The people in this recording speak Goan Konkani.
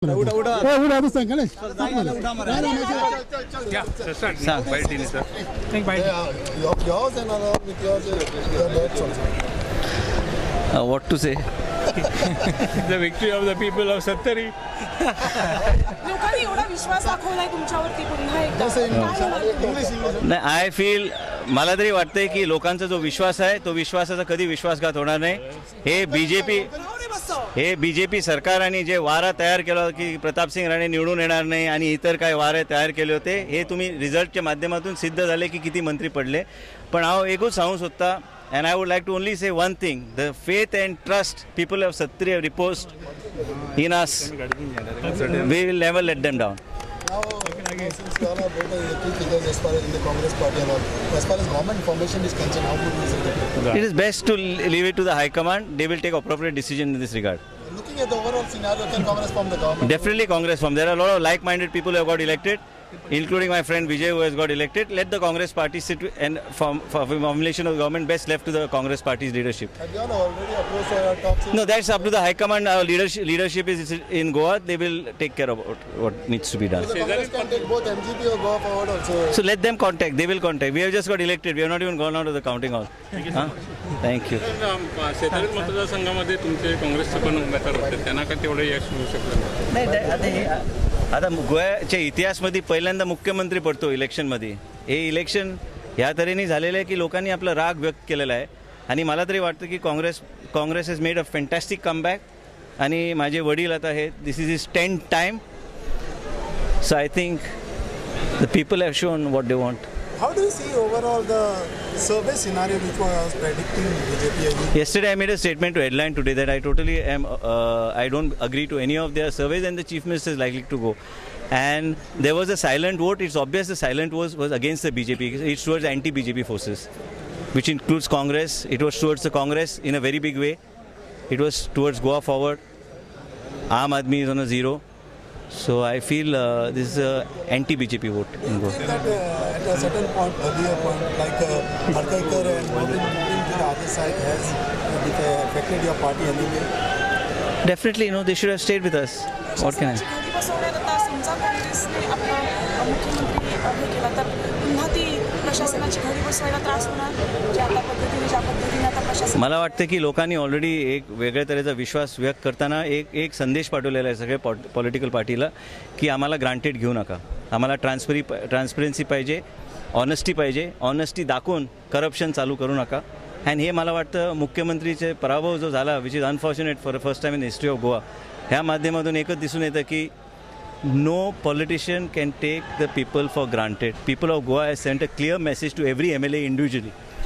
उठा Ganesh. Yours and along with yours, your doubts also. What to say? The victory of the people of Sattari. लोकांनी एवढा विश्वास दाखवलाय तुमच्यावरती पुन्हा एकदा. English, English. नाही, I feel, मला तरी वाटतंय की लोकांचा जो विश्वास आहे तो विश्वासाचा कधी विश्वासघात होणार नाही. हे बीजेपी सरकारने जे वारा तयार केला की प्रतापसिंग राणे निवडून येणार नाही आणि इतर काय वारे तयार केले होते, हे तुम्ही रिझल्टच्या माध्यमातून सिद्ध झाले की किती मंत्री पडले. पण हांव एकूच सांगू सोदता, and I would like to only say one thing: the faith and trust people of Sattari have reposed in us, we will never let them down. Now, since you all are both the key figures as far as in the Congress party and all, as far as government formation is concerned, how would you say that? It is best to leave it to the High Command. They will take appropriate decision in this regard. Looking at the overall scenario, can Congress form the government? Definitely Congress form. There are a lot of like-minded people who have got elected, including my friend Vijay, who has got elected. Let the Congress party sit and form for formulation of the government, best left to the Congress party's leadership. Have you all already approached or talks? No, that's up to the High Command. Our leadership is in Goa. They will take care of what needs to be done. The Congress can take both MGP or Goa Forward also. So let them contact. They will contact. We have just got elected. We have not even gone out of the counting hall. Huh? Thank you. शेजारी मतदारसंघामध्ये तुमचे काँग्रेसचे पण उमेदवार होते, त्यांना का तेवढं यश मिळू शकलं नाही? नाही, आता गोव्याच्या इतिहासमध्ये पहिल्यांदा मुख्यमंत्री पडतो इलेक्शनमध्ये. हे इलेक्शन ह्या तऱ्हेने झालेलं आहे की लोकांनी आपला राग व्यक्त केलेला आहे आणि मला तरी वाटतं की Congress has made a fantastic comeback आणि माझे वडील आता हे, this is his 10th time, so I think the people have shown what they want. How do you see overall the survey scenario which was predicting BJP? Yesterday, I made a statement to Headline Today that I totally am. I don't agree to any of their surveys, and the chief minister is likely to go. And there was a silent vote. It's obvious the silent vote was against the BJP. It's towards anti-BJP forces, which includes Congress. It was towards the Congress in a very big way. It was towards Goa Forward. Aam Aadmi is on a zero. So I feel this is a anti-BJP vote in Goa. Think that at a certain point, earlier point, like Madkaikar and moving to the other side has affected your party anyway? Definitely, they should have stayed with us. What can I? घडी बसवण्यात आता समजा काँग्रेसने आपला मुख्यमंत्री हे केला तर पुन्हा ती प्रशासनाची घडी बसवायला त्रास होणार, ज्या आता पद्धतीने ज्या पद्धतीने आता प्रशासन मला वाटतं की लोकांनी ऑलरेडी एक वेगळ्या तऱ्हेचा विश्वास व्यक्त करताना एक एक संदेश पाठवलेला आहे सगळ्या पॉलिटिकल पार्टीला की आम्हाला ग्रांटेड घेऊ नका, आम्हाला ट्रान्सपरन्सी पाहिजे, ऑनेस्टी पाहिजे, ऑनेस्टी दाखवून करप्शन चालू करू नका. अँड हे मला वाटतं मुख्यमंत्रीचे पराभव जो झाला, which is unfortunate for first time in history of Goa, ह्या माध्यमातून एकच दिसून येतं की no politician can take the people for granted. People of Goa has sent a clear message to every MLA individually.